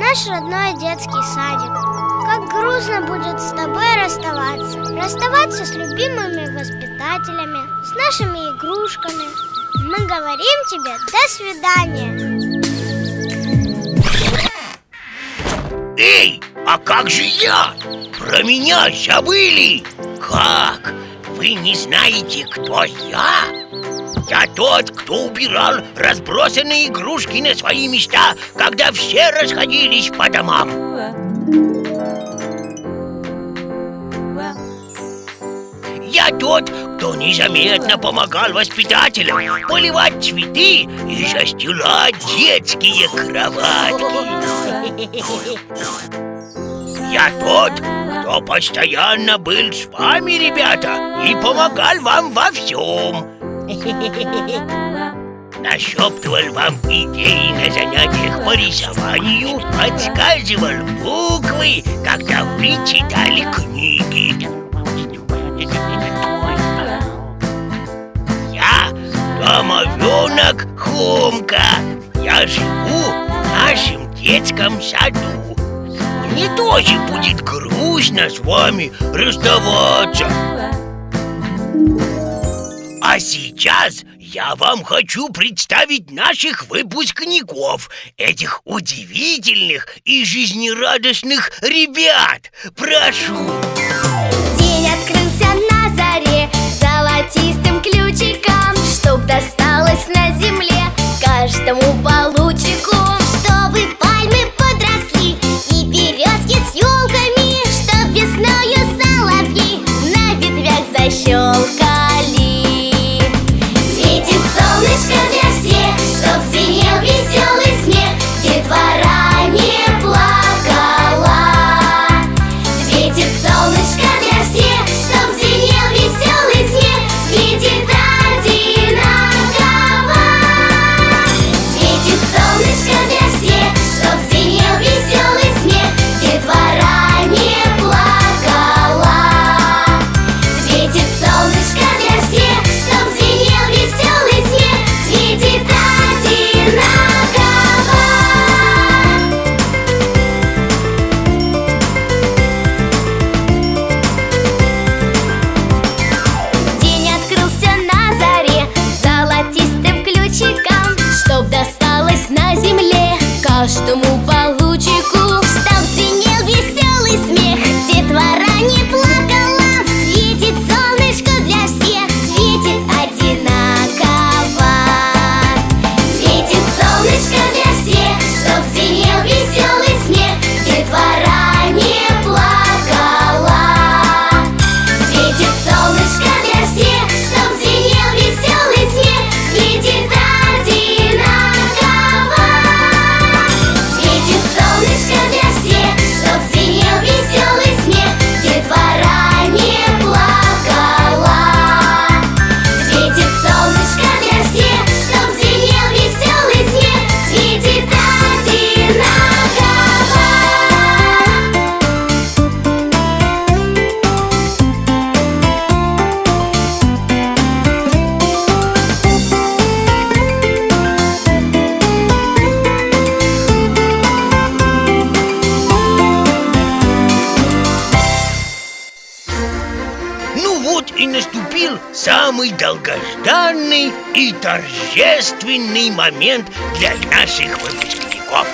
наш родной детский садик. Как грустно будет с тобой расставаться. Расставаться с любимыми воспитателями, с нашими игрушками. Мы говорим тебе до свидания. Эй, а как же я? Про меня забыли? Как? Вы не знаете, кто я? Я тот, кто убирал разбросанные игрушки на свои места, когда все расходились по домам. Я тот, кто незаметно помогал воспитателям поливать цветы и застилать детские кроватки. Я тот, кто постоянно был с вами, ребята, и помогал вам во всем. Нашептывал вам идеи на занятиях по рисованию, подсказывал буквы, когда вы читали книги. Я домовенок Хомка. Я живу в нашем детском саду. Мне тоже будет грустно с вами расставаться. А сейчас я вам хочу представить наших выпускников, этих удивительных и жизнерадостных ребят. Прошу! День открылся на заре золотистым ключиком, чтоб досталось на земле каждому по лучику. Чтобы пальмы подросли и березки с елками, чтоб весною соловьи на ветвях защелкали. Светит солнышко для всех, чтоб звенел веселый смех, детвора не плакала. Светит солнышко для всех, чтоб звенел веселый смех, светит одинаково. Светит солнышко для всех, чтоб звенел веселый смех, детвора не плакала. Светит солнышко для всех, чтоб звенел веселый смех, светит одинаково. День открылся на заре золотистым ключиком, чтоб досталось на земле каждому по лучику. Чтоб звенел веселый смех, детвора не плакала. Светит солнышко для всех, светит одинаково. Светит солнышко для всех, чтоб звенел веселый смех, детвора не плакала. Светит солнышко для всех, чтоб звенел веселый смех, светит одинаково. Светит солнышко для всех, чтоб звенел веселый смех, детвора не плакала. Светит солнышко для всех, чтоб звенел веселый смех, светит одинаково. Ну вот и наступил самый долгожданный и торжественный момент для наших выпускников.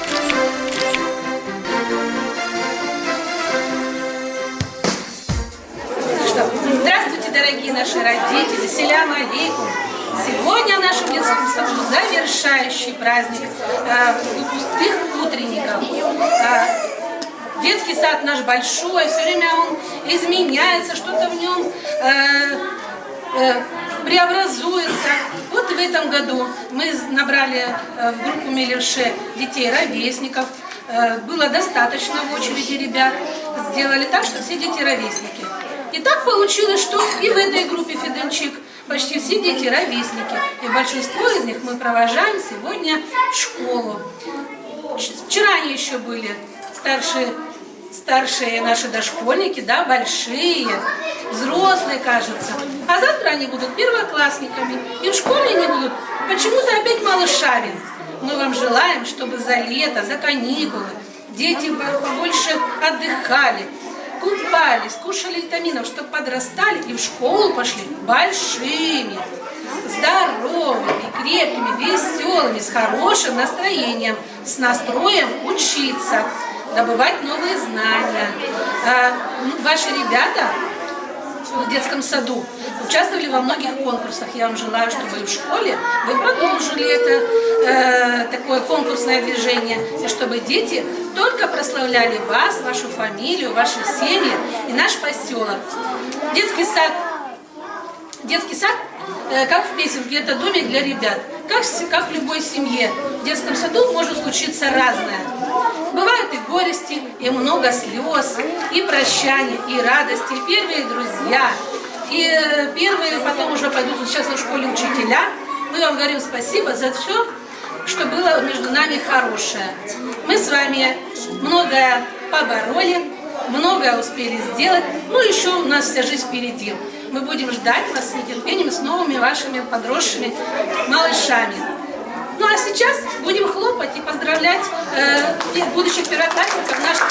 Здравствуйте, дорогие наши родители, селям алейкум. Сегодня в нашем детском саду завершающий праздник выпускных утренников. Детский сад наш большой, все время он изменяется, что-то в нем преобразуется. Вот в этом году мы набрали в группу Мелевше детей-ровесников. Было достаточно в очереди ребят. Сделали так, что все дети ровесники. И так получилось, что и в этой группе Феденчик почти все дети ровесники. И большинство из них мы провожаем сегодня в школу. Вчера они еще были старшие наши дошкольники, да, большие, взрослые, кажется. А завтра они будут первоклассниками. И в школе они будут почему-то опять малышами. Мы вам желаем, чтобы за лето, за каникулы. Дети побольше отдыхали, купались, кушали витаминов, чтобы подрастали и в школу пошли большими, здоровыми, крепкими, веселыми, с хорошим настроением, с настроем учиться, добывать новые знания. А, ну, ваши ребята в детском саду участвовали во многих конкурсах. Я вам желаю, чтобы и в школе вы продолжили это э, такое конкурсное движение, и чтобы дети только прославляли вас, вашу фамилию, ваши семьи и наш поселок. Детский сад Детский сад, э, как в песенке, это домик для ребят. Как, как в любой семье. В детском саду может случиться разное. Бывают и горести, и много слез, и прощания, и радости, и первые друзья, и э, первые потом уже пойдут сейчас в школе учителя. Мы вам говорим спасибо за все, что было между нами хорошее. Мы с вами многое побороли, многое успели сделать, ну еще у нас вся жизнь впереди. Мы будем ждать вас с нетерпением с новыми вашими подросшими малышами. Ну а сейчас будем хлопать и поздравлять э, будущих первоклассников наших.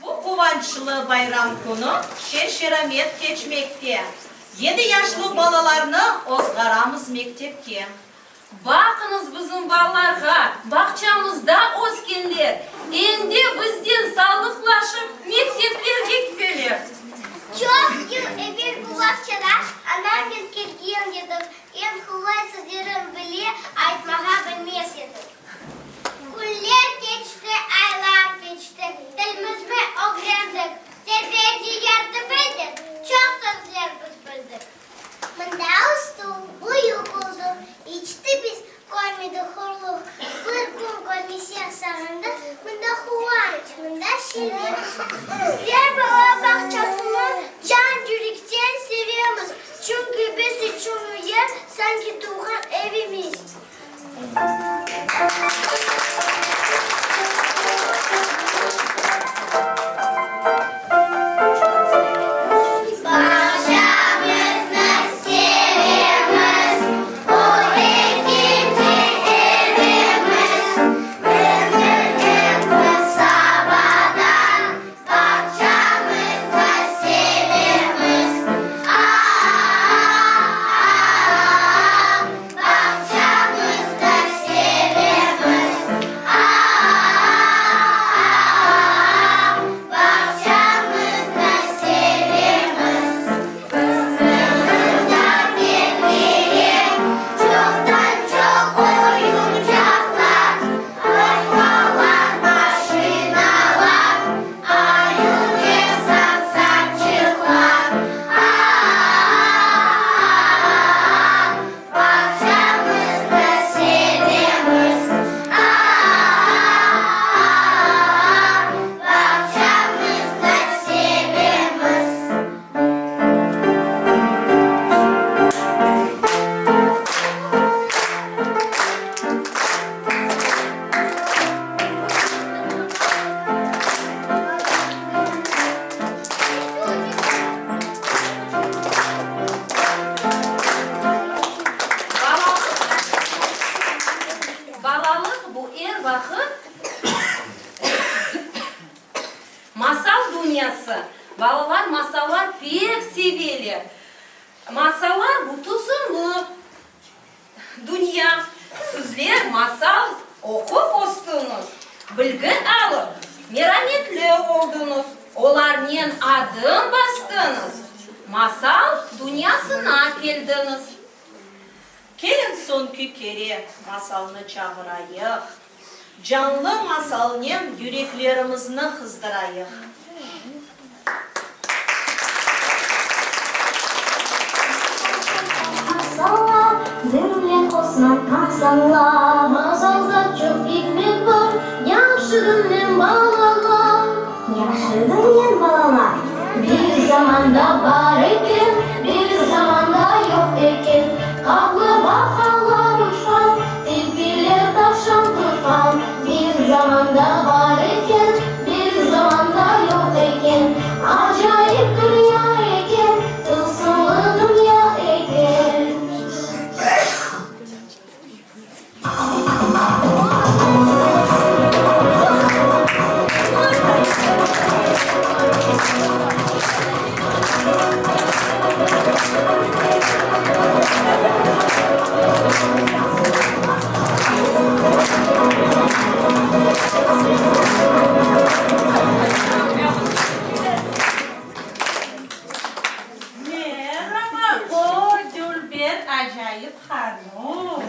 Bu quvançlı bayram künü şen-şeramet keçmekte. Yedi yaşlı balalarnı ozğaramız mektepke. Baqıñız bizim balalarğa, bağçamızda öskenler, endi bizden sağlıqlaşıp mekteplerge kiteler. Çoq yıl evel bu bağçada anamnen kelgen edim, eñ qolay sözlerin bile aytmağa bilmez edim. Künler keçti, aylar keçti, tilimizni ögrendik, terbiyeci yardım eter, çoq sözler biz bildik. Mında östük, büyük olduq, iç te biz körmedik horluq, bir kün körmedik. Sevemiz. Bizler bala bağçasını can-yürekten sevemiz, çünki biz içün o yer sanki tuvğan evimiz. Bağçamıznı sevemiz, o ekinci evimiz. Biz bilemiz sabadan, bağçamıznı sevemiz. A-a-a, bağçamıznı sevemiz. A-a-a, bağçamıznı sevemiz. Mında beklegen çoqtan-çoq oyuncaqlar, arbalar, maşinalar, ayuv ve sansarçıqlar. A-a-a, bağçamıznı sevemiz. A-a-a, bağçamıznı sevemiz. Balalıq, bu er vaqıt masal dünyası. Balalar masallar pek seveler. Masallar bu tuzumlı dünya. Sizler masal oqup östüñiz, bilgi alıp, merametli oldıñız, olarnen adım bastıñız, masal dünyasına keldiñiz. Keliñ soñki kere masalnı çağırayıq, canlı masalnen yüreklerimizni qızdırayıq. Masallar, diñle Osman, masallar. Masalda çoq ikmet bar, yahşı diñleñ, balalar. Yahşı diñleñ, balalar. Bir zamanda bar eken, bir zamanda yoq eken, Qaplı baqalar uçqan, tilkiler tavşan tutqan. Bir zamanda bar eken, bir zamanda yoq eken, Acayip dünya eken, tılsımlı dünya eken. Meraba, o dülber acayip hanum!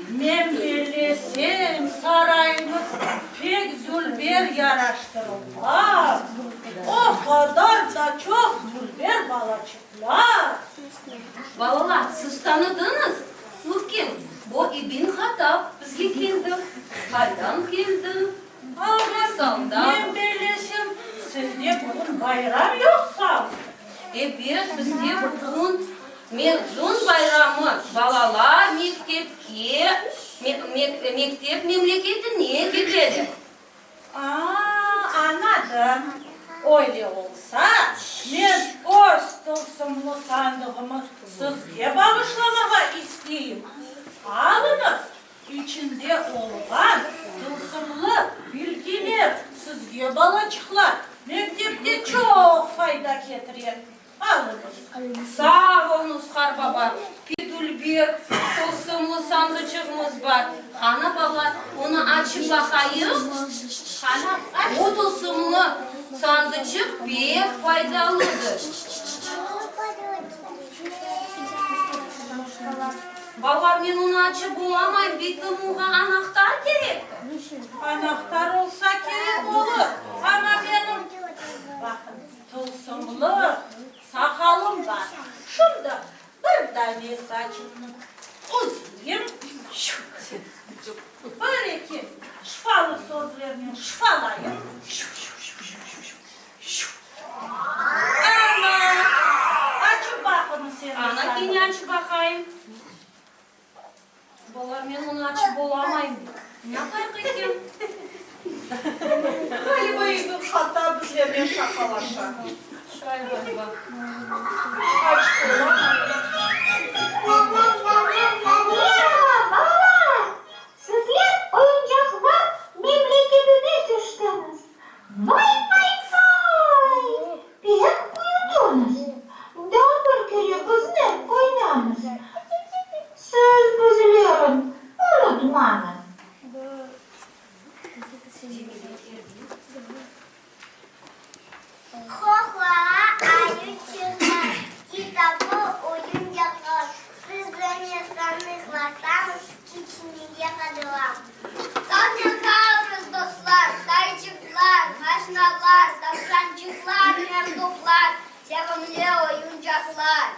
Men bellesem, sarayıñız pek dülber yaraştırılğan, o qadar da çoq dülber balaçıqlar. Balalar, siz tanıdıñız? Bu kim? Bu İbn Hatap bizge keldi. Qaydan keldi? Masalda. Men bellesem, sizde bugün bayram yoqsa? Ebet, bizde bugün mezun bayramı, balalar mektepke, mektep memleketine keteler. A, añladım. Öyle olsa, men öz tılsımlı sandığımı sizge bağışlamağa isteyim. Alıñız, İçinde olğan tılsımlı bilgiler sizge, balaçıqlar, mektepte çoq fayda ketirer. Alıñız. Sağ oluñız, qarbaba. Pek dülber, tılsımlı sandıçığımız bar. Qani, baba, onı açıp baqayıq. Qani, bu tılsımlı sandıçıq pek faydalıdır. Baba, men onı açıp olamayım, belki muña anahtar kerektir? Anahtar olsa kerek olur, amma menim, baqın, tılsımlı saqalım bar. Şimdi bir dane saçımnı uzayım, bir-eki şifalı sözlernen şifalayım. bizlernen şaqalaşa. Açıp olamayım. Merhaba, balalar! Sizler oyuncaqlar memleketine tüştiñiz. Vay-vay-vay! Pek büyüdüñiz. Daa bir kere biznen oynañız. Siz bizlerni unutmañız. Qoqlağa ayuçıqlar, kitabı oyuncaqlar, Siziñle sanıqlasañız, kiçnege qadılam. Sanıqlarmız, dostlar, tayçıqlar, maşnalar, tavşançıqlar, merdoplar, sevimli oyuncaqlar.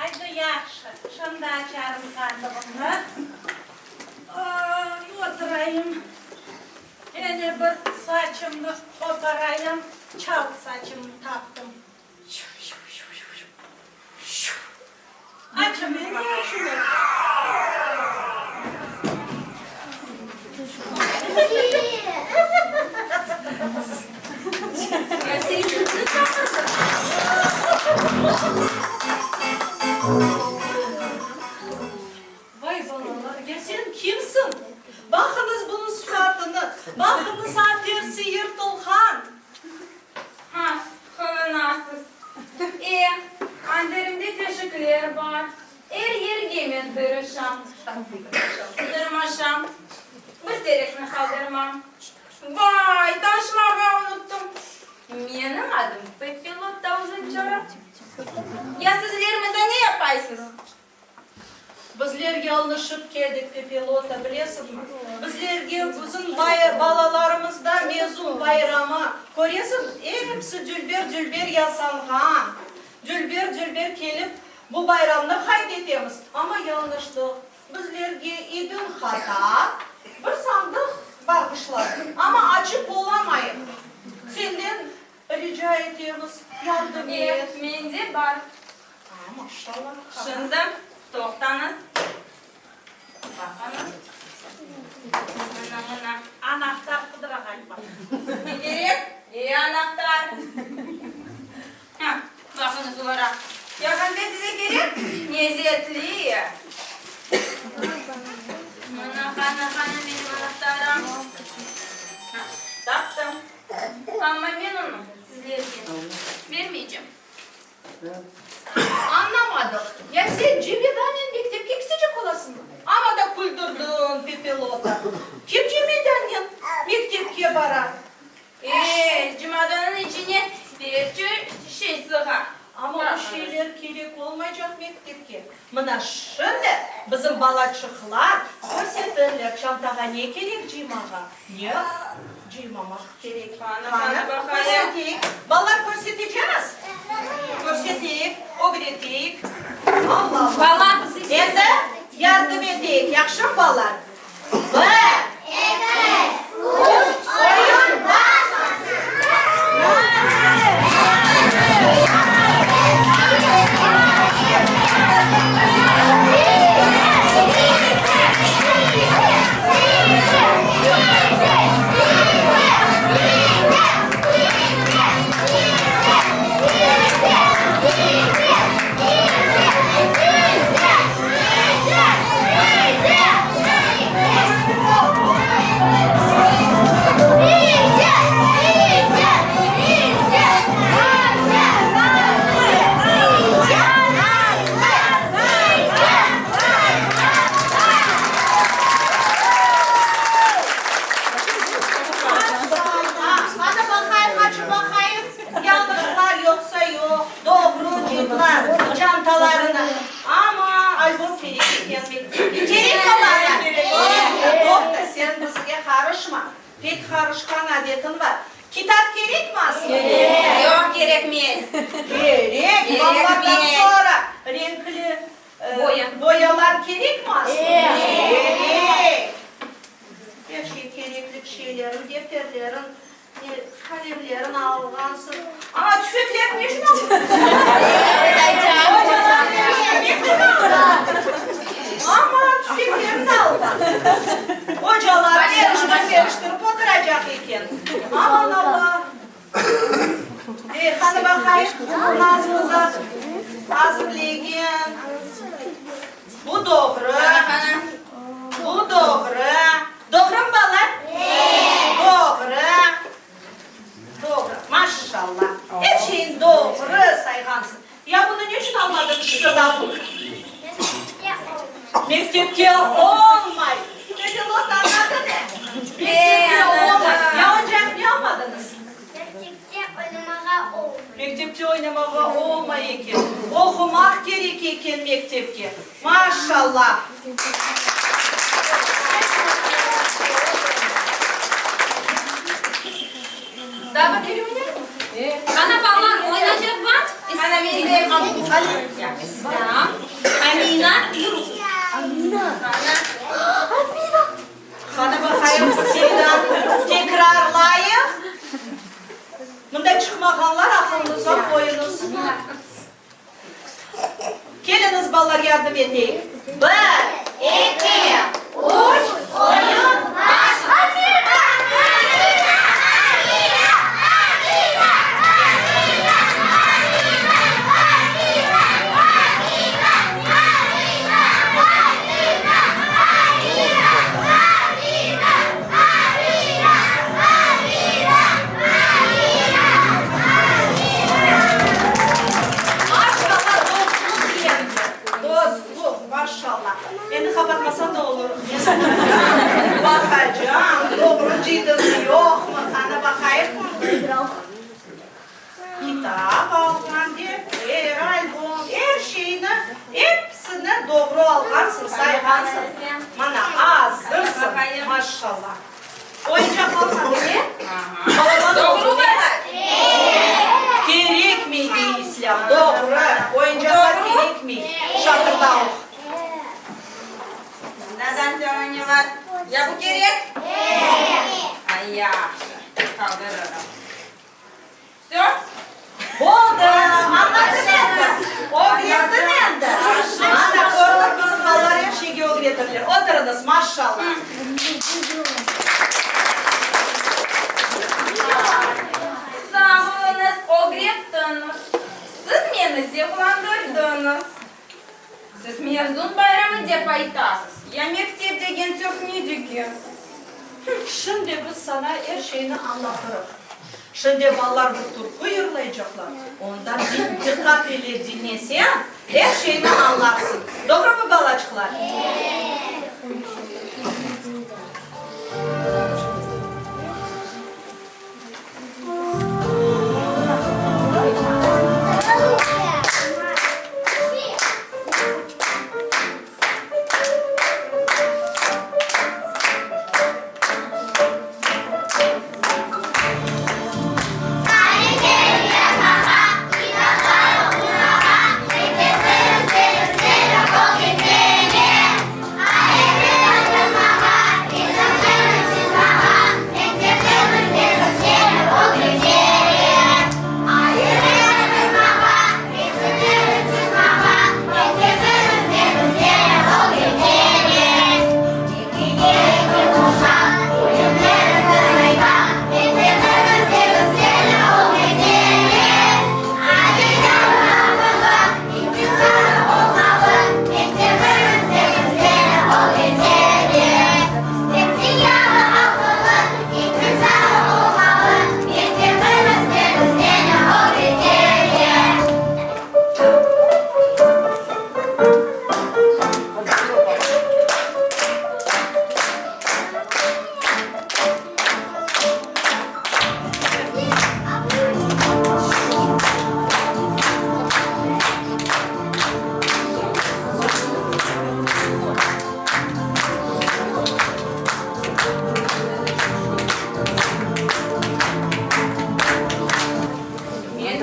Aydı, yahşı, şimdi açarım sandığımnı. Oy, oturayım. Kene bir saçımnı qoparayım. Çal saçımnı taptım. Açıñız bakalım. Vay balalar, ya sen kimsiñ? Baqıñız bunıñ suratını, baqıñız, a tersi yırtılğan. Ha, qılınasız. E, anderimde teşikler bar. Er yerge men tırışam. Tırmaşam, bir terekni qaldırmam. Vay, tanışmağa unuttım. Ya sizler mında ne yapaysız? Bizler yañlışıp keldik, Pepelota, bilesiñmi? Bizlerge bizim balalarımızda mezun bayramı, köresiñ, episi dülber-dülber yasanğan, dülber-dülber kelip bu bayramnı qayd etemiz. Amma yañlıştıq. Bizlerge İbn Hata bir sandıq bağışladı, amma açıp olamayıq. Senden rica etemiz, yardım et. Mende bar. A, maşallah. Şimdi toqtañız. Baqıñız. Mına, mına. Anahtar qıdıra ğaliba. Ne kerek? E, anahtar. Ha, baqıñız olaraq. Ya qanday size kerek? Nezetli. Mına, qana, qana menim anahtarım. Ha, taptım. Amma men onı sizlerge bermeycem. Añlamadıq. Ya sen cemidanen mektepke ketecek olasıñmı? Amma da küldürdiñ, Pepelota. Kim cemidanen mektepke bara? E, cemadanıñ içine pek çoq şey sığa. Amma o şeyler kerek olmaycaq mektepke. Mına şimdi bizim balaçıqlar körsetirler çantağa ne kerek cıymağa, ne cıymamaq kerek. Qani, körseteyik. Balalar, körsetecemiz? Körseteyik, ögreteyik. Alla-alla. Endi yardım eteyik, yahşımı, balalar? Bir, Eki, üç, oyun başlasın! Qana baqayıq, açıp baqayıq, yañlışlar yoqsa yoq, doğru cıydılar çantalarını. Amma albom kerek eken mektepke. Kerek balalar? Toqta, toqta, sen bizge qarışma. Pek qarışqan adetiñ bar. Kitap kerekmi aslı? Kerek. Yoq, kerekmez. Kerek. Balalardan soñra renkli boyalar kerekmi aslı? Kerek. Er şey kereklik şeylerin, defterlerin, qalemlerin alğansıñ. Amma tüfeklerni ne içün aldıñ? Amma tüfeklerini alğan. Ocalar eriştirip-eriştirip oturacaq eken. Aman Alla! Ey, qani baqayıq, nazmıza azırlegen. Bu doğru. Bu doğru. Doğrumı, balalar? Doğru. Doğru. Maşallah. Er şeyni doğru sayğansıñ. Ya bunı ne içün almadıñ şıtırdavuk? Mektepte olmay. Pepelot añladı ne? Mektepte olmay. Ya oyuncaq ne almadıñız? Mektepte oynamağa olmay. Mektepte oynamağa olmay eken. Oqumaq kerek eken mektepke. Maşallah. Daa bir kere oynayıqmı? Qana, balalar, oynaycaqmı? Qana, men de. Amina, Amina. Qana. Qana baqayım, Seydan, tekrarlayıq. Mında çıqmağanlar aqılınızğa qoyuñız. Keliñiz, balalar, yardım eteyik. Bir, eki, üç, oyun başlasın! Maşallah, dostluq yendi, dostluq, maşallah. Endi qapatmasañ da olur. Oyuncaq almadı, ne? Balaban oldu, ne? Kerekmey, dey İslâm. Doğru, oyuncaqlar kerekmey. Şatırdavuq. Mındadan saña ne bar? Ya bu kerek? Ay, yahşı. Qaldırırım. Vse? Oldı, añladın endi. Ögrettin endi. Ana, kördik, bizim balalar er şeyge ögretirler. Oturıñız, maşallah. Sağ oluñız, ögrettiñiz. Siz meni zevqlandırdıñız. Siz mezun bayramı dep aytasız. Ya mektep degen söz ne degen? Şimdi biz saña er şeyni añlatırıq. Şimdi balalar bir türkü yırlaycaqlar, onda diqqat ile diñleseñ, er şeyni añlarsıñ. Doğrumı, balaçıqlar?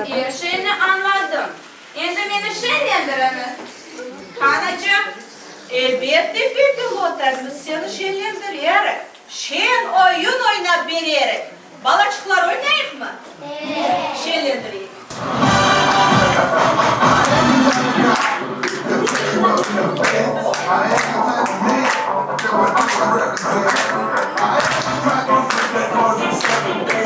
Men er şeyni añladım. Endi meni şeñlendiriñiz. Qanaçıq, elbette, Pepilota, biz seni şeñlendirerik. Şeñ oyun oynap bererik. Balaçıqlar, oynayıqmı? Şeñlendireyik. Yardım etiñiz, tapılañız, şeñlendireyik.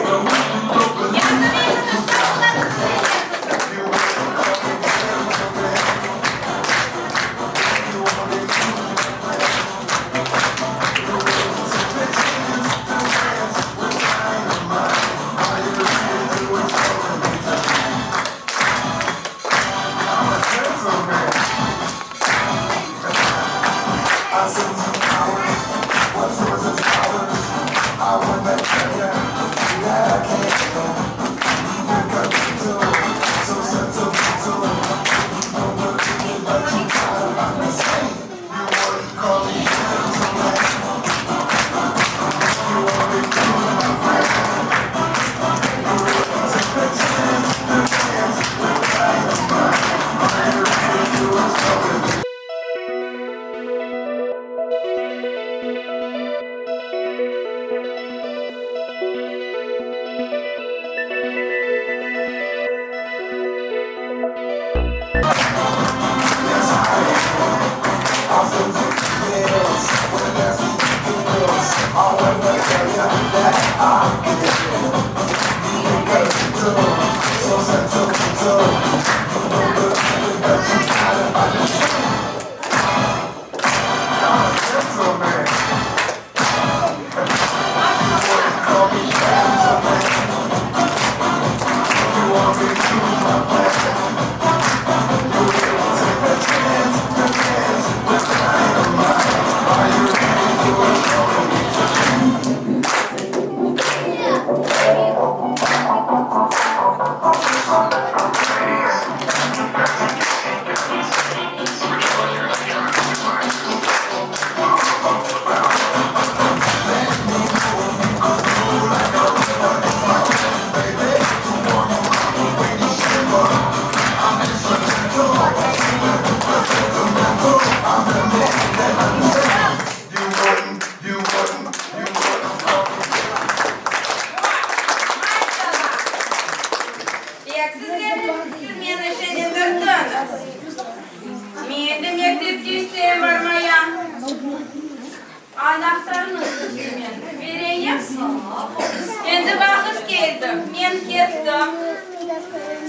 ketti.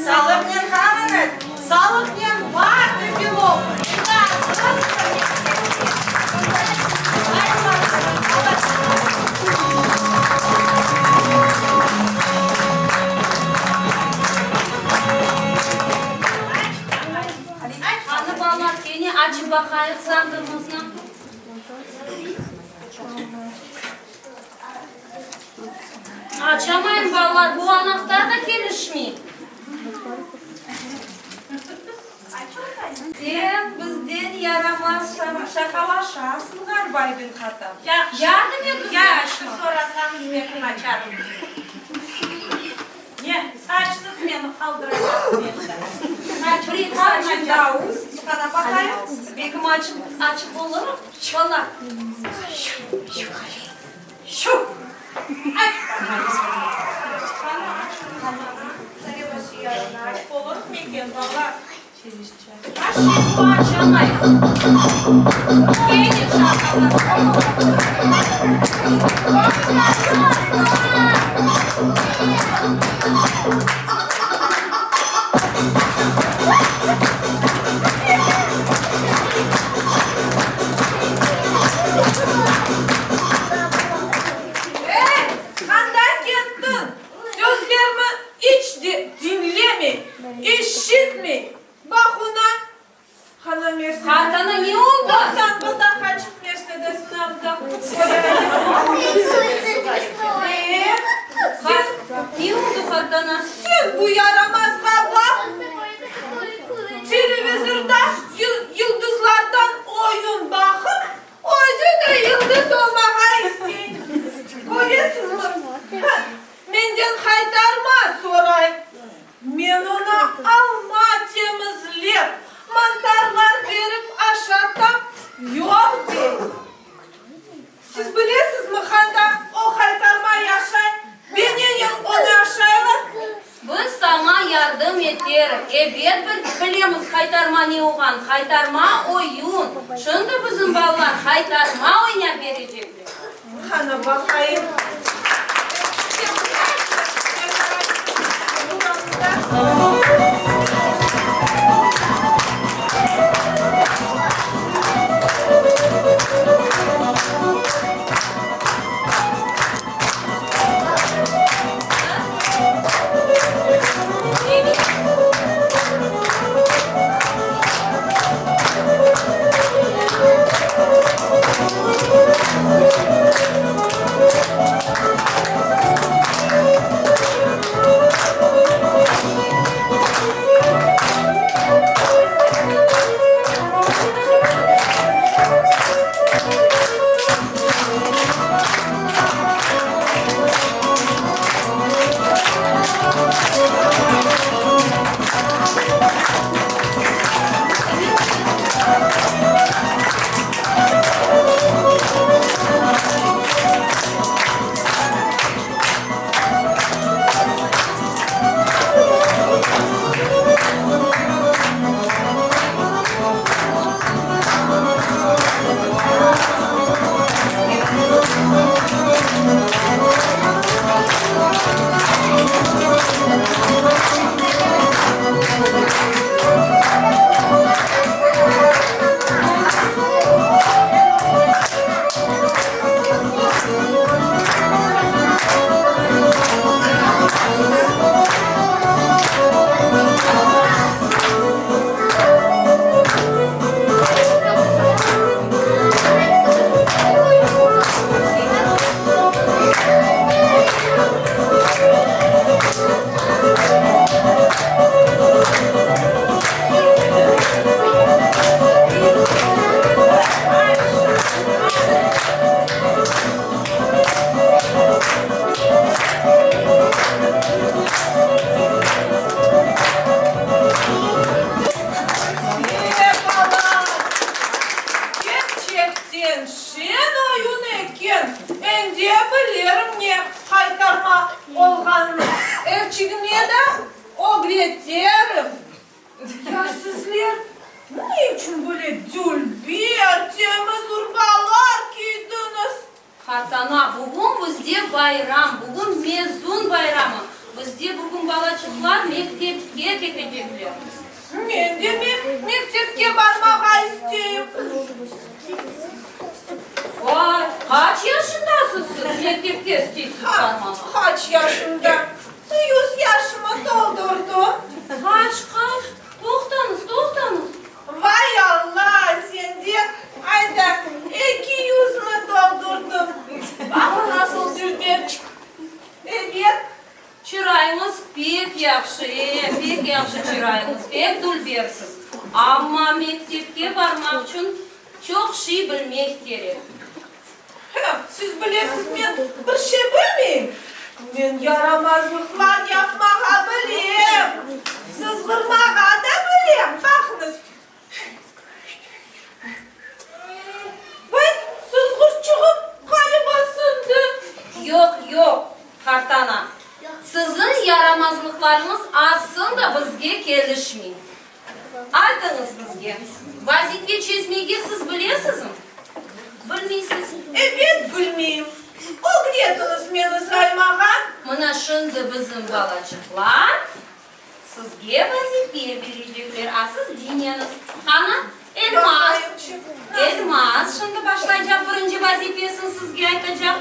Sağlıqnen qalıñız, sağlıqnen bar, Belov! Qani, balalar, kene açıp baqayıq sandığımıznı. Açamayım, balalar, bu anahtar da kelişmey. Sen bizden yaramaz şaqalaşasıñ ğaliba, İbn Hattab. Yahşı, Yardım et bizge yahşı açmağa. sorasañız mekün açarım. Ne, saçsız meni qaldıracaqsıñ endi. Saçım Bir eki qalmaycaq. saçım daa uz, qana baqayım, bekim açıp, açıp olurım, bala. Şu! Aç baqayım. Qana aç qana. Açıp olurıq meken, bala. Aşşe, bu açamay. Kene şaqalar. Ey, qanda kettiñ? Sözlerimi iç de diñlemey, işitmey. Baq ona, qana Mersedes. Qartana ne oldı? Baqtan bir daqqa çıq Mersedesni al da E, sen. Ne oldı, qartana? Sen bu yaramazğa baq. Televizorda yıldızlardan oyun baqıp, özü de yıldız olmağa istey. Köresizmi? Menden qaytarma soray. Men oña alma temizlep, mantarlar berip aşatam, yoq dey. Siz bilesizmi, qanda o qaytarma yaşay ve nenen onı aşaylar? Biz saña yardım eterik. Ebet, bilemiz haytarma ne olğan. Haytarma, oyun. Şimdi bizim balalar haytarma oynap berecekler. Qana baqayım. E, balalar, kerçekten şen oyun eken, endi bilirim ne qaytarma olğanını, evçigime de ögreterim. Ya sizler ne içün böyle dülber, temiz urbalar kiydiñiz? Qartana, bugün bizde bayram, bugün mezun bayramı. Bizde bugün balaçıqlar mektepke ketecekler. Men de mektepke barmağa isteyim. Vay, qaç yaşındasız siz, mektepke isteysiz barmağa? Qaç yaşında? Yüz yaşımı toldurdım. Qaç, qaç? Toqtañız, toqtañız. Vay Alla, sen de ayda 200-ni toldurdım. Baq nasıl dülberçik. Ebet. Çırayıñız pek yahşı, e, pek yahşı çırayıñız, pek dülbersiz. Amma mektepke barmaq içün çoq şey bilmek kerek. He, siz bilesiz, men bir şey bilmeyim. Men yaramazlıqlar yapmağa bilem, sızğırmağa da bilem, baqıñız. Vay, sızğırçığım ğaliba sındı. Yoq, yoq, qartana, siziñ yaramazlıqlarıñız aslında bizge kelişmey. Aytıñız bizge, vazife çezmege siz bilesizmi? Bilmeysiz. Ebet, bilmeyim. Ögretiñiz meni saymağa. Mına şimdi bizim balaçıqlar Sizge vazife berecekler, a siz diñleñiz. Qana, Elmaz, Elmaz şimdi başlaycaq, birinci vazifesini sizge aytacaq.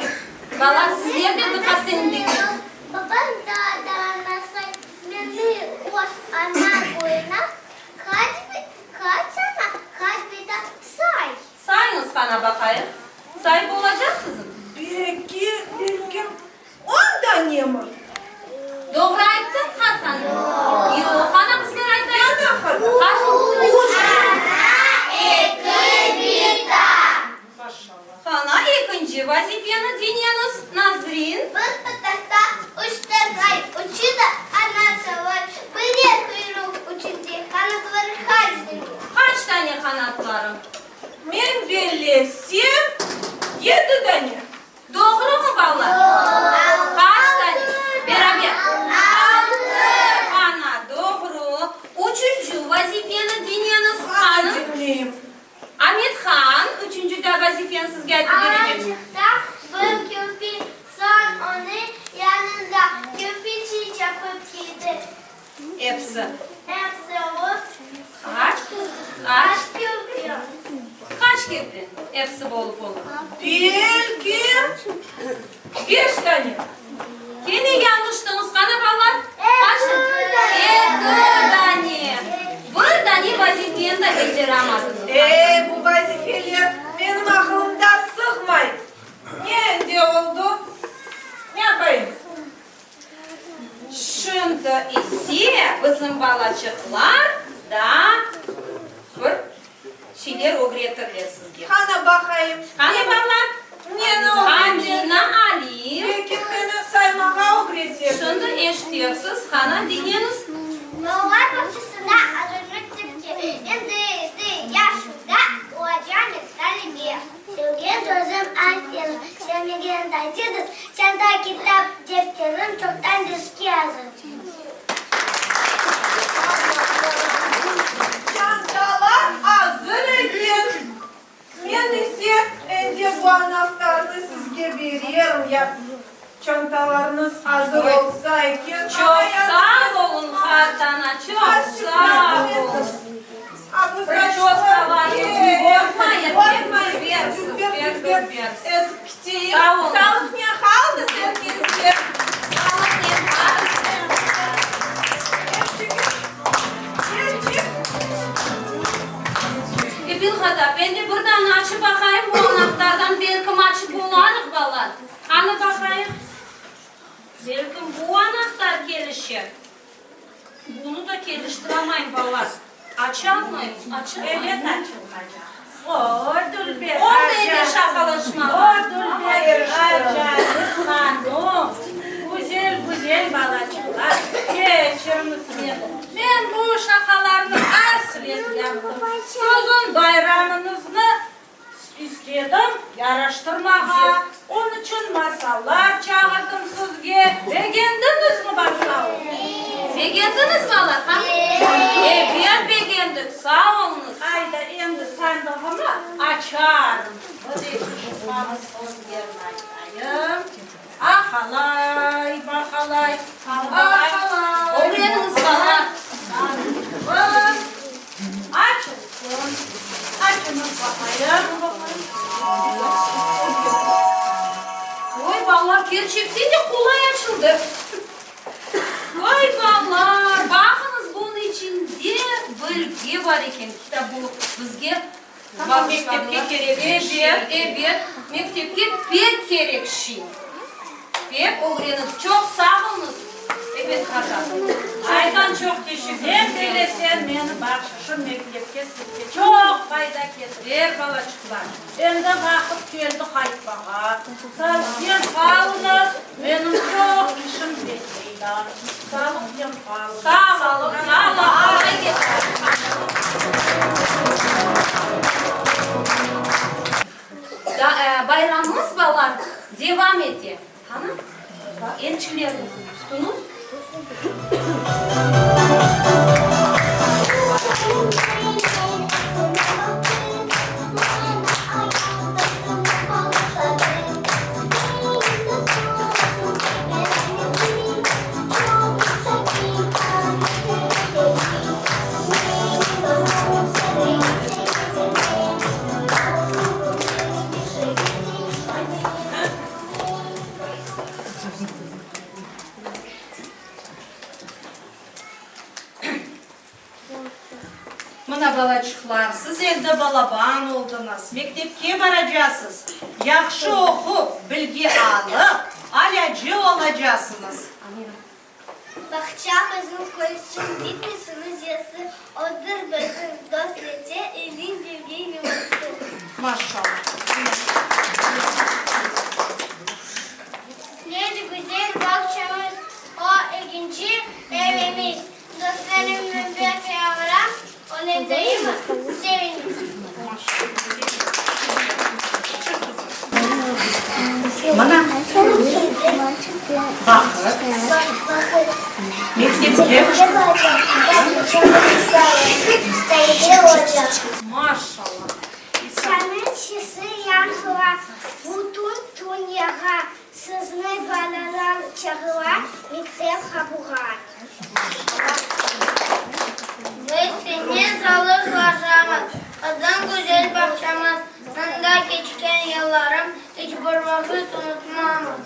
Bala, sizler de diqqatnen diñleñ. Babam da daranasay meni öz ana boyuna qaç qaç ana, qaç bita say. Sayıñız, qana, baqayıq, sayıp olacaqsızmı? Belki, belki, On danemi? Doğru ayttım, qartana? Yoq, ana, bizler aytayıq. Qaç? Üç ana, eki bita. Qana, ekinci vazifeni diñleñiz, Nazrin. Bir pıtaqta üç torğay, üçü de qanatlı, birer quyruq ucunda, qanatları qaç dane? Qaç dane qanatları? Men bellesem, yedi dane. Doğrumı, balalar? Qaç dane? Beraber. Altı. Ana, doğru. Üçünci vazifeni diñleñiz, hanım. Amethan, üçünci de vazifeni sizge aytıp berecek. Ağaçıqta bir kirpi, soñ onıñ yanında kirpiçi çapıp keldi. Episi. Episi olıp. Qaç? Qaç kirpi? Qaç kirpi? Episi bolıp olur. Belki beş dane. Kene yañlıştıñız, qana balalar? Qaç? Eki dane. Bir dane vazifeni de beceramadıñız. E, bu vazifeler menim aqılımda sığmay. Ne endi oldu? Ne yapayım? Şimdi ise bizim balaçıqlar da bir şeyler ögretirler sizge. Qana baqayım. Qana balalar? Neni ögreter? Amina, Alim. Belki meni saymağa ögreter. Şimdi eşitersiz, qana diñleñiz. Balalar bağçasında azır mektepke endi edi yaşında olacaq talebe. Sevgen sözüm aferin, sevmegen taytıdır, Çanta, kitap, defterim çoqtan derske azır. Çantalar azır eken. Men ise endi bu anahtarnı sizge bererim, ya çantalarıñız azır olsa eken. Çoq sağ oluñ, qartana, çoq sağ oluñ. Endi bir dane açıp baqayım bu anahtardan, belkim açıp olarıq, balalar. Qani baqayıq, belkim bu anahtar kelişer. Bunı da keliştiramayım, balalar. Açalmayım, açılmay. Ebet açılmaycaq. O, dülber O da endi şaqalaşmağa. O, dülber acayip hanum. Güzel, güzel balaçıqlar. Keçiriniz meni. Men bu şaqalarnı asret yaptım. Siziñ bayramıñıznı İstedim yaraştırmağa, onıñ içün masallar çağırdım sizge. Begendiñizmi masal? Begendiñiz, balalar? Ebet, begendik, sağ oluñız. Ayda, endi sandığımı açarım. Bir eki şuqamı sözlerini aytayım. Ahalay, bahalay, ah. Oy, balalar, kerçekten de qolay açıldı. Vay, balalar, baqıñız, bunıñ içinde bilgi bar eken. Kitap bu bizge bağışladılar. Ebet, ebet, mektepke pek kerek şey. Pek ögrenip, çoq sağ oluñız, ebet, qadar. Aytan çoq teşekkür ederim. Sen meni bahşışım mektepke sizge çoq fayda ketirer, balaçıqlar. Endi vaqıt keldi qaytmağa. Sağlıqnen qalıñız, menim çoq işim bekley daa. Sağlıqnen qalıñız. Sağ oluñ, sağ oluñ. Bayramımız, balalar, devam ete. Qana, elçilerimizni tutuñız. Mına, balaçıqlar, siz endi balaban oldıñız, mektepke baracasız, yahşı oqup, bilgi alıp, alâcı olacasıñız. Bağçamızın kölçün bitmesin yüzesi, Odır bizim dost ete ilim bilgi yuvası. Maşallah. Ne de güzel bağçamız, o ekinci evimiz, Dostlarımnen bek yavram, onı daima sevemiz. Mına, baqıp, mektepke. Maşallah. Sanat sesi yañğıra bütün dünyağa, Sizni balalar çağıra mektep qapuğa. Biz senen sağlıqlaşamız, Qızım güzel bağçamız, Anda keçken yıllarım İç bir vaqıt unutmamız.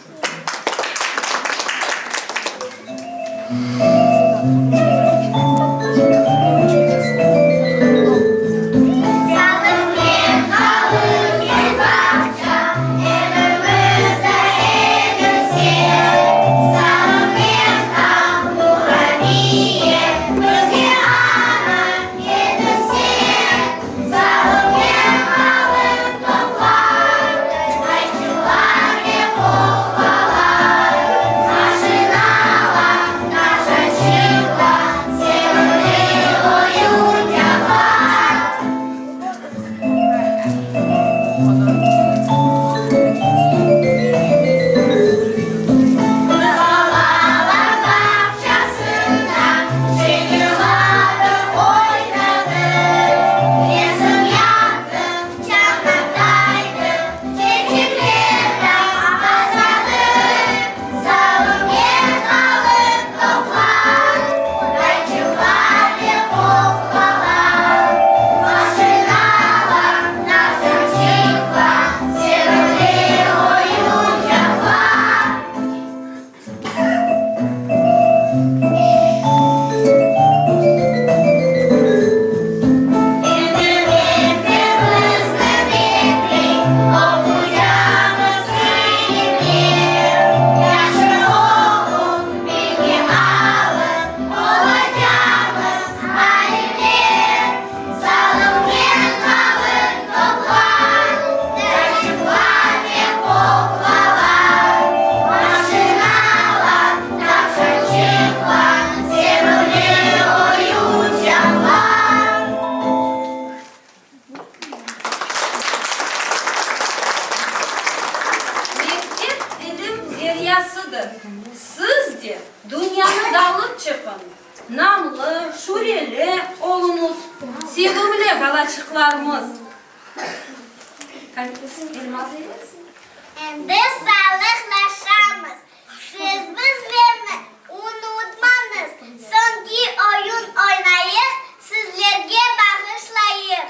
Sağlıqnen qalın, gel bağça, Evimizde edir sen. Sağlıqnen qal, murabbiye, Bizge ana edir sen. Sağlıqnen qalın, toplar, Ayçılar ve qoqlalar, Maşinalar, tavşançıqlar, Sevimli oyuncaqlar. Balalar bağçasında Çıñırladıq, oynadıq, Resim yaptıq, çanaqtaydıq, Çeçekler asadıq. Sağlıqnen qalın toplar, Ayçıqlar ve qoqlalar, Maşinalar, tavşançıqlar, Sevimli oyuncaqlar. Endi mektep bizni bekley, Oquycamız ilimler. Yahşı oqup, bilgi alıp, Olacaqmız alimler. Sağlıqnen qalın toplar, Tayçıqlar ve qoqlalar, Maşinalar, tavşançıqlar, Sevimli oyuncaqlar. Mektep ilim deryasıdır. Siz de dünyanı dalıp çıqıñ. Namlı, şüreli oluñız, sevimli balaçıqlarımız. Endi sağlıqlaşamız. Siz bizlerni unutmañız. Soñki oyun oynayıq, sizlerge bağışlayıq.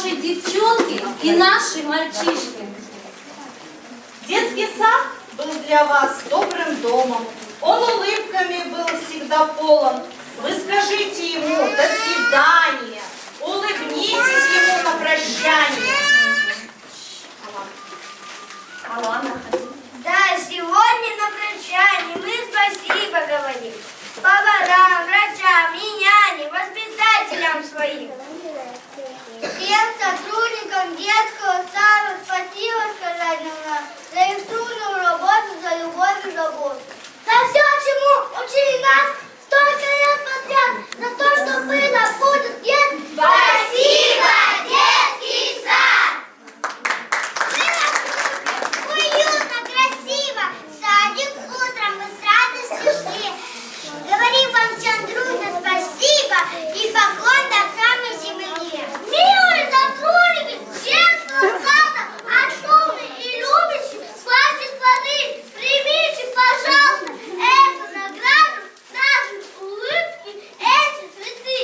наши девчонки и наши мальчишки. Детский сад был для вас добрым домом. Он улыбками был всегда полон. Вы скажите ему «до свидания», улыбнитесь ему на прощание. Да, сегодня на прощание мы спасибо говорим поварам, врачам и няне, воспитателям своим. Всем сотрудникам детского сада спасибо сказать нам за их трудную работу, за любовь и заботу. За все, чему учили нас столько лет подряд, за то, что было, будет, нет. Спасибо, детский сад! Было уютно, красиво. В садик утром мы с радостью шли. Говорим вам всем дружно спасибо и поклон до самой земли. Милые сотрудники детского сада, отцовны и любящие, хватит воды, примите, пожалуйста, эту награду, наши улыбки, эти цветы.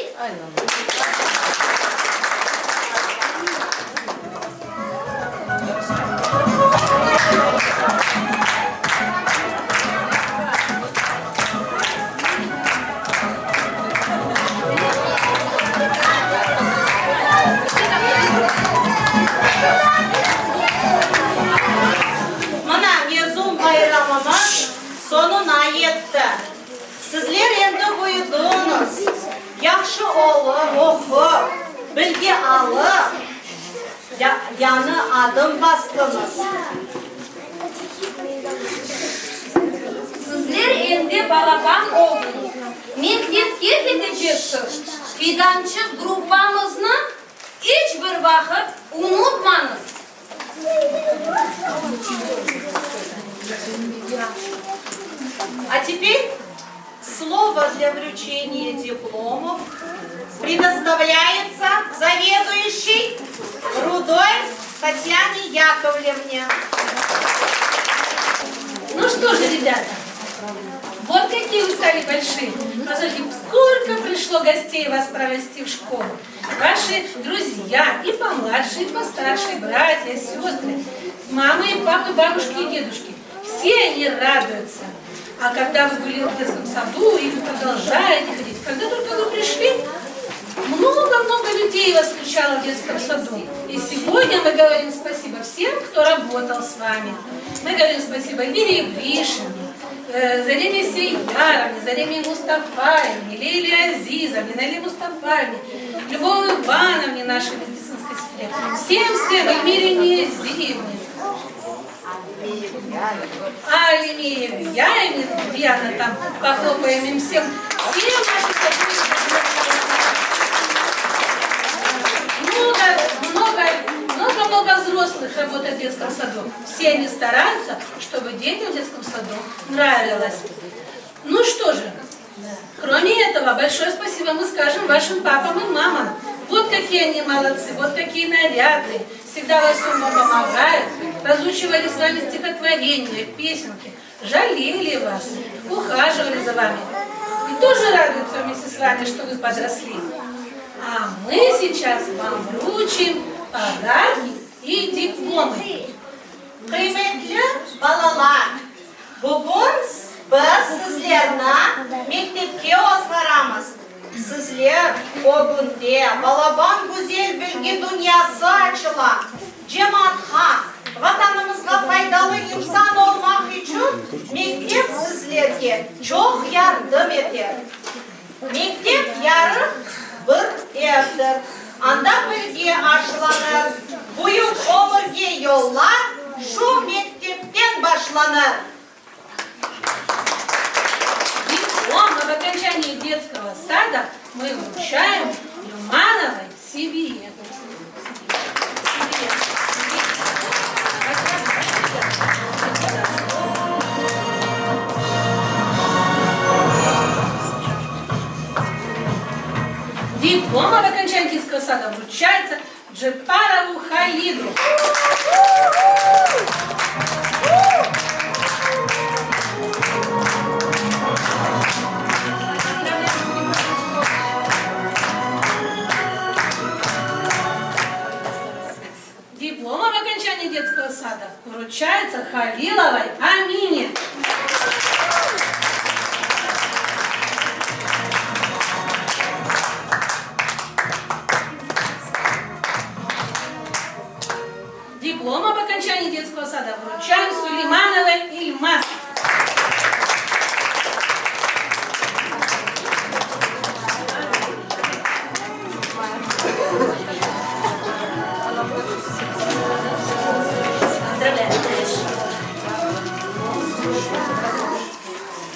Mına mezun bayramımız soñuna yetti. Sizler endi büyüdüñiz, yahşı olıp, oqup, bilgi alıp, yañı adım bastıñız. Sizler endi balaban oldıñız, mektepke keteceksiz. Fidançıq gruppamıznı iç bir vaqıt unutmañız. A teper slovo dlâ vrüçeniya diplomov predostavlâyetsa zaveduyuşçiy Rudoy Tatyane Yakovlevne. Ну что же, ребята, вот какие вы стали большие. Посмотрите, сколько пришло гостей вас провести в школу. Ваши друзья и помладше, и постарше, братья, сестры, мамы и папы, бабушки и дедушки. Все они радуются. А когда вы были в детском саду и вы продолжаете ходить, когда только вы пришли, много-много людей вас встречало в детском саду. И сегодня мы говорим спасибо всем, кто работал с вами. Мы говорим спасибо Эльвире Гришине, Зареме Сейяровне, Зареме Мустафаевне, Лейле Азизовне, Нале Мустафаевне, Любови Ивановне, нашей медицинской сестре, всем-всем, Эльмире Незиевне, Алиме Евгеньевне, где она там, похлопаем им всем, всем нашим сотрудникам. Много, много, много-много взрослых работает в детском саду. Все они стараются, чтобы детям в детском саду нравилось. Ну что же, кроме этого, большое спасибо мы скажем вашим папам и мамам. Вот какие они молодцы, вот какие нарядные. Всегда во всем вам помогают. Разучивали с вами стихотворения, песенки. Жалели вас, ухаживали за вами. И тоже радуются вместе с вами, что вы подросли. А мы сейчас вам вручим подарки и дипломы. Qıymetli balalar, bugün biz sizlerni mektepke ozğaramız. Sizler ögünde balaban güzel bilgi dünyası açıla. Cemaatqa, Vatanımızğa faydalı insan olmaq içün mektep sizlerge çoq yardım eter. Mektep yarıq bir evdir, anda bilgi aşılanır, büyük ömürge yollar şu mektepten başlanır. Диплом об окончании детского сада мы вручаем Юмановой Севие. Диплом об окончании детского сада вручается Джепарову Халиду. сада вручается Халиловой Амине. Диплом об окончании детского сада вручаем Сулеймановой Ильмаз.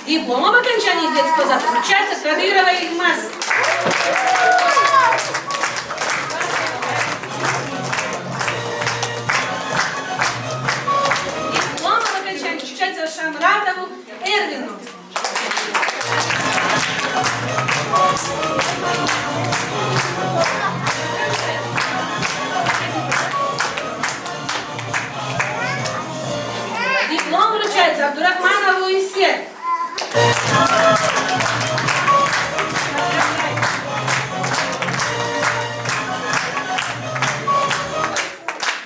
Диплом об окончании детского сада вручается Кадырова Ильмаз. Диплом об окончании вручается Шамратову Эрвину. Диплом вручается Абдурахманову Исе.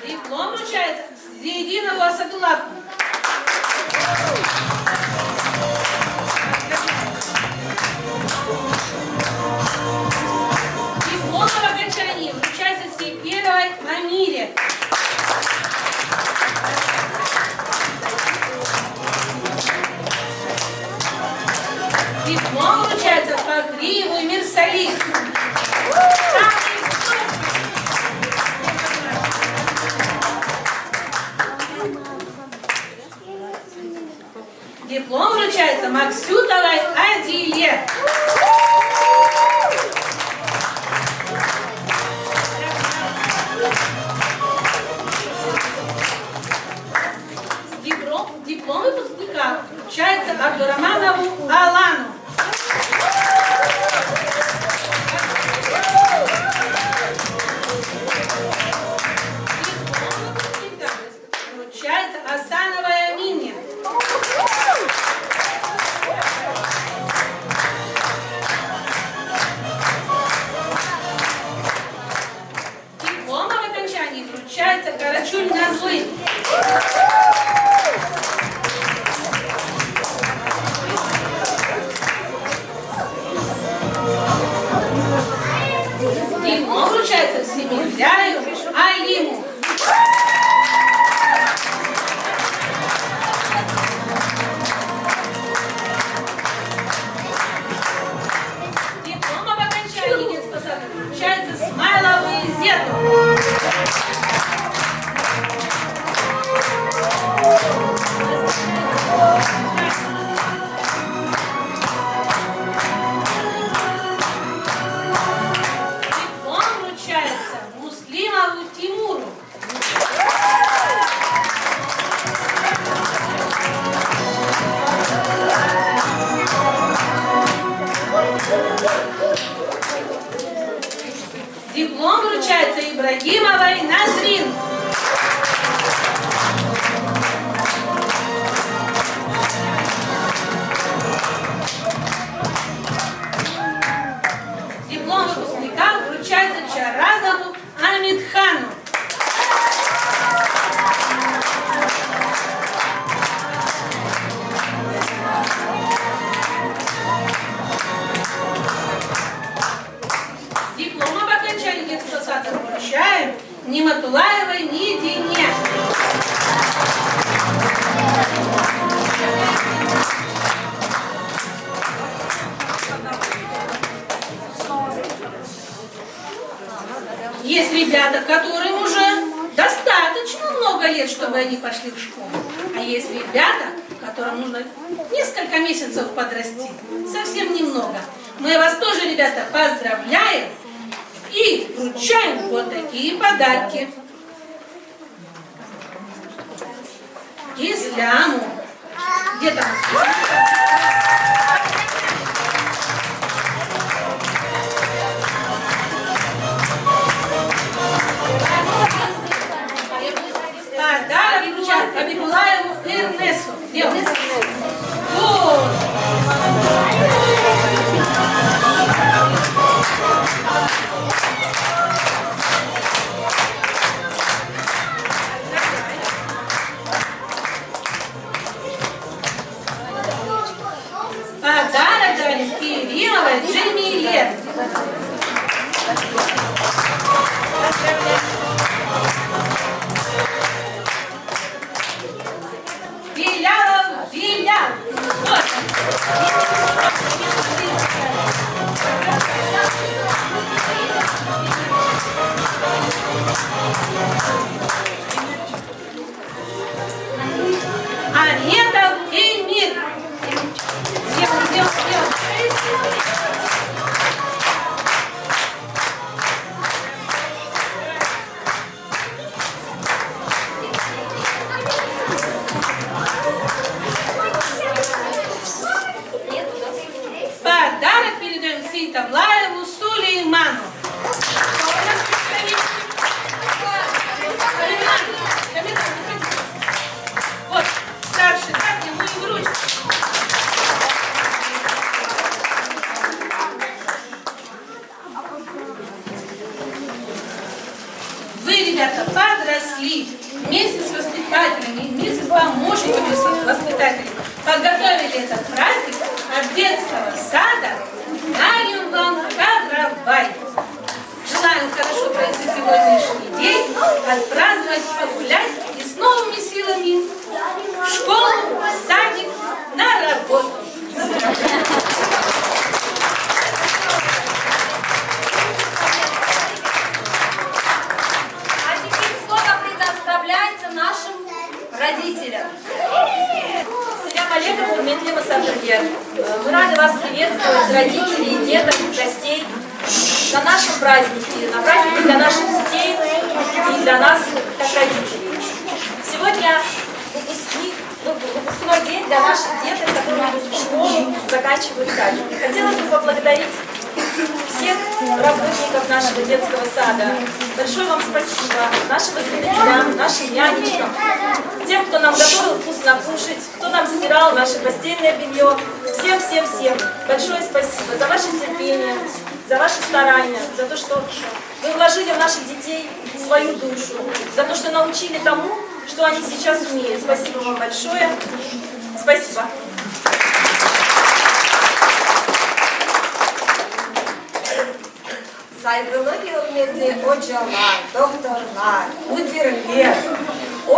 Диплом вручается Зиединову Асадуллаху. Диплом об окончании вручается Сеперовой Амире. Диплом вручается Фахриеву Мирсали. Диплом вручается Максютовой Адиле. Диплом, диплом выпускника вручается Абдураманову Алану. Диплом выпускника вручается Асановой Амине. Диплом об окончании вручается Карачуль Назлы. Диплом вручается Семендяю Алиму. Диплом об окончании детского сада вручается Смайлову Изету. Диплом вручается Муслимову Тимуру. Диплом вручается Ибрагимовой Назрин. Диплом выпускника вручается Чаразову Амитхану. Диплом об окончании детского сада вручаем Ниматулаевой Нидине. Есть ребята, которым уже достаточно много лет, чтобы они пошли в школу. А есть ребята, которым нужно несколько месяцев подрасти. Совсем немного. Мы вас тоже, ребята, поздравляем и вручаем вот такие подарки. Исляму. Где там? Подарок вручают Абибулаеву Эрнесу. Где он? Вот. ребята подросли, вместе с воспитателями, вместе с помощниками воспитателей подготовили этот праздник от детского сада дарим вам каравай. Желаем хорошо пройти сегодняшний день, отпраздновать, погулять и с новыми силами в школу, в садик, на работу. А теперь слово предоставляется нашим родителям. Selâm aleyküm, ürmetli musafirler. Мы рады вас приветствовать, родителей, деток, гостей, на нашем празднике, на празднике для наших детей и для нас, как родителей. Сегодня выпускник, выпускной день для наших деток, которые идут в школу, заканчивают садик. Хотелось бы поблагодарить всех работников нашего детского сада. Большое вам спасибо нашим воспитателям, нашим нянечкам, тем, кто нам готовил вкусно кушать, кто нам стирал наше постельное белье. Всем, всем, всем большое спасибо за ваше терпение, за ваши старания, за то, что вы вложили в наших детей свою душу, за то, что научили тому, что они сейчас умеют. Спасибо вам большое. Спасибо. Sayğılı ve ürmetli ocalar, doktorlar, müdirler,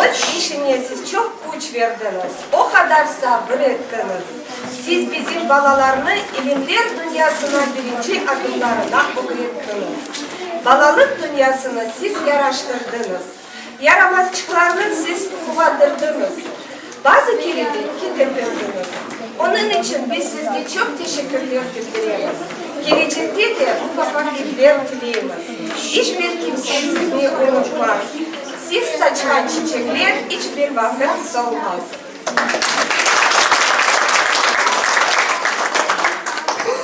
öz işine siz çoq küç berdiñiz, o qadar sabır ettiñiz. Siz bizim balalarnı ilimler dünyasına birinci adımlarına ögrettiñiz. Balalıq dünyasını siz yaraştırdıñız. Yaramazçıqlarnı siz quvandırdıñız. Bazı kere de keder berdiñiz. Onıñ içün biz sizge çoq teşekkürler bildiremiz. Kelecekte de muvafaqiyetler tileymiz. İç bir kimse sizni unutmaz. Siz saçqan çiçekler iç bir vaqıt solmaz.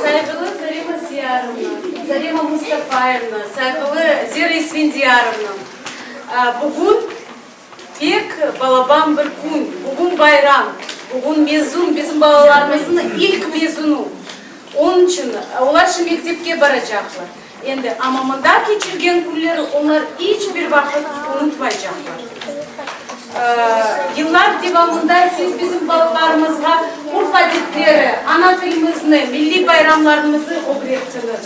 Sayğılı Zarema Ziyarovna, Zarema Mustafayevna, sayğılı Zera İsfendiyarovna, bugün pek balaban bir kün, bugün bayram, bugün mezun, bizim balalarımıznıñ ilk mezunu. Onıñ içün olar şimdi mektepke baracaqlar. Endi, amma mında keçirgen künleri onlar iç bir vaqıt unutmaycaqlar. Yıllar devamında siz bizim balalarımızğa urf-adetleri, ana tilimizni, milliy bayramlarımıznı ögrettiñiz.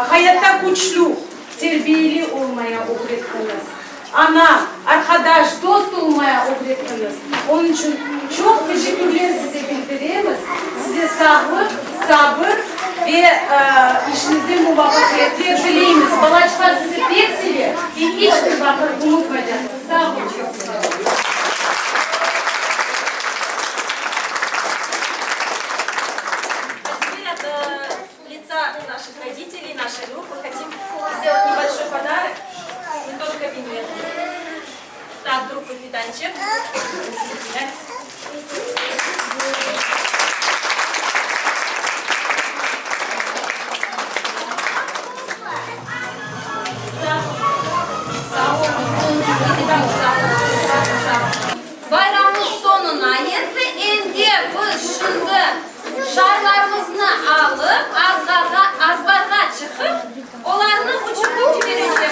Hayatta küçlü, terbiyeli olmaya ögrettiñiz. Ana, arqadaş, dost olmaya ögrettiñiz. Onıñ içün çoq teşekkürler size bildiremiz. Size sağlıq, sabır ve işiñizde muvafaqiyetler tileymiz. Balaçıqlar sizi pek seve ve iç bir vaqıt unutmaycaq. Sağ oluñız. А теперь от лица наших родителей, нашей группы хотим сделать небольшой подарок. Не только кабинет. Так, группа Фиданчик. Bayramnıñ soñuna yetti, endi biz şimdi şarlarımıznı alıp, azbarğa çıqıp, olarnı uçurıp ciberecekmiz.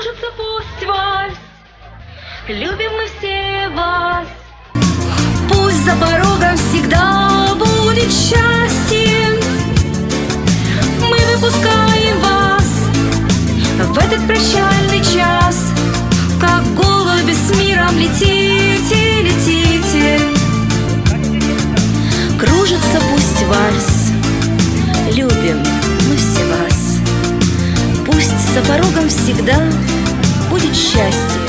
Кружится пусть вальс, Любим мы все вас. Пусть за порогом всегда будет счастье. Мы выпускаем вас в этот прощальный час. Как голуби с миром летите, летите. Кружится пусть вальс, любим мы все вас. Пусть за порогом всегда будет счастье.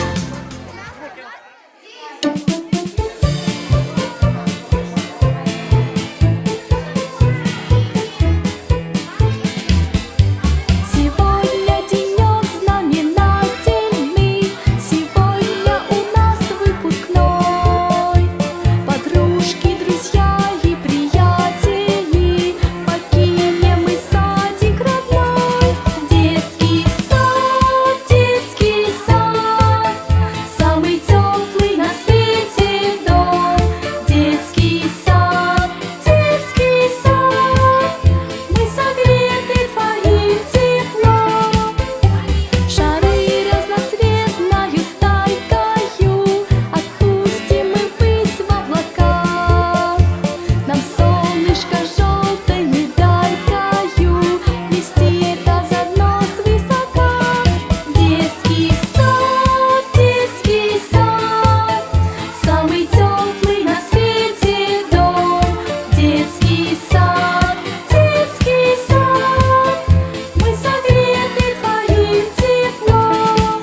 Сегодня денек знаменательный, Сегодня у нас выпускной. Подружки, друзья и приятели, Покинем мы садик родной. Детский сад, детский сад, Самый теплый на свете дом. Детский сад, детский сад, Мы согреты твоим теплом. Шары разноцветною стайкою Отпустим мы ввысь в облака. Нам солнышко желтой медалькою Блестит озорно свысока. Детский сад, детский сад, Самый теплый на свете дом. Детский сад, детский сад, Мы согреты твоим теплом.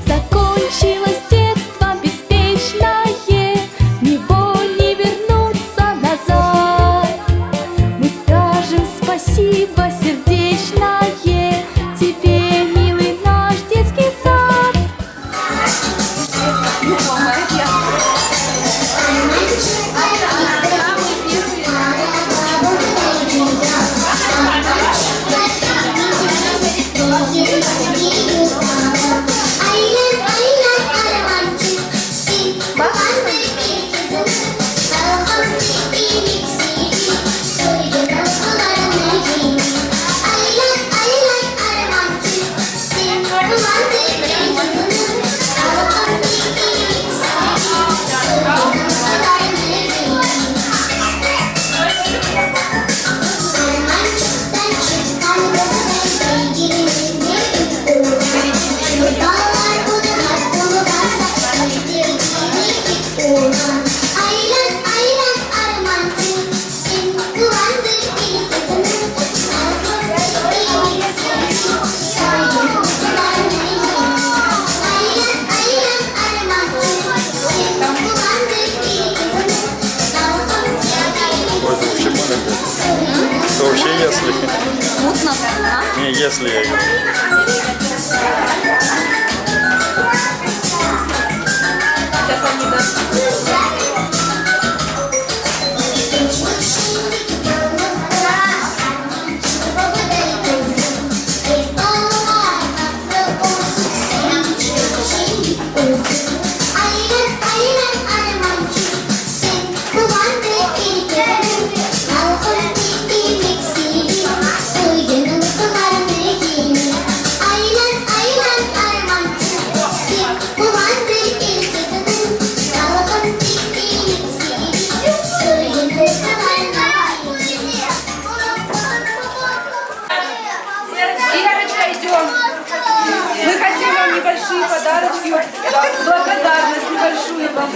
Закончилось детство беспечное, В него не вернуться назад. Мы скажем спасибо сердечное Тебе, милый наш детский сад. Ой, это вообще маленькая. Это вообще если. Мутно, а? Не, если я говорю. Сейчас они дадут. Верочка, идем. Мы хотим вам небольшие подарочки, благодарность небольшую вам.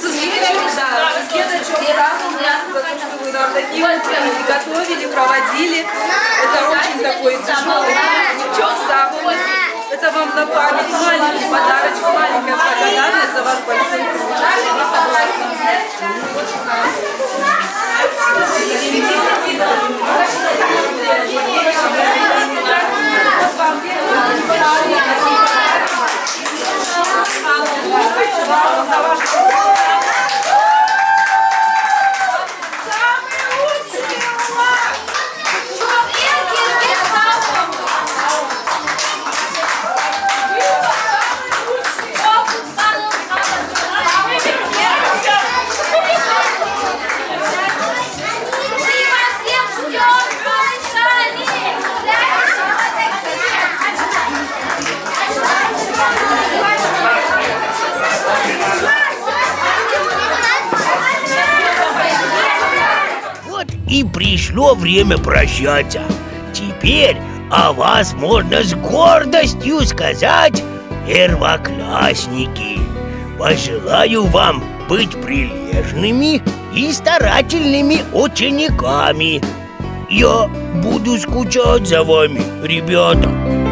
Sizge да, sizge de çoq sağ oluñ за то, что вы нам такие вот готовили, проводили. Это очень такой тяжелый. Çoq sağ oluñ. Это вам на память маленький подарочек, маленькая благодарность за ваш большой труд. Вот вам за ваш труд. пришло время прощаться. Теперь о вас можно с гордостью сказать первоклассники. Пожелаю вам быть прилежными и старательными учениками. Я буду скучать за вами, ребята.